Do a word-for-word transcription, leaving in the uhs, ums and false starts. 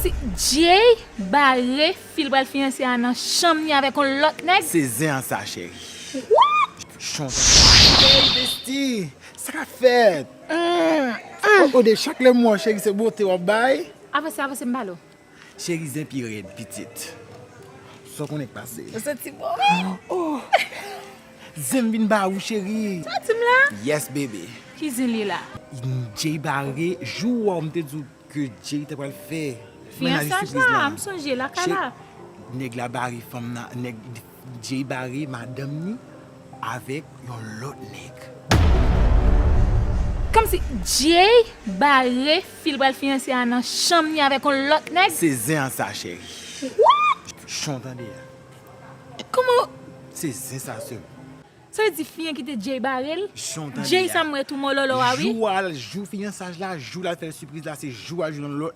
Si Jay bare fi l pral fiyanse a nan chanm ni avèk yon lòt nèg. Se zen an sa, cheri. What? Chontan. Hey, bestie, sa k ap fèt? Mm, mm. O, o, de chak lè m wè w, cheri, se bote w ap bay. Avanse, avanse, m pale w. Cheri, zen pi rèd, pitit. Sa w konnen k pase? Ou santi bon? Oh! Zen m vin ba ou, cheri. Sa w di m la? Yes, baby. Ki zen li la? Jay bare, jou w m te di w ke Jay te pral fè mennaj li sipriz la. Fiyansaj la, m sonje, lakay la. Nèg la bare fanm nan, nèg Jay bare madanm ni avèk yon lòt nèg. Kòmsi Jay bare fi l pral fiyanse a nan chanm ni avèk yon lòt nèg? Se zen an sa, cheri. What? Chontan de a. Kòman? Se zen sa, sè. Sa vle di fi an kite Jay bare l? Chontan de a. Jay sa m wè tou mololo a, wi. Jou a, jou fiyansaj la, jou l al fè l sipriz la, se jou a, jou nan lòt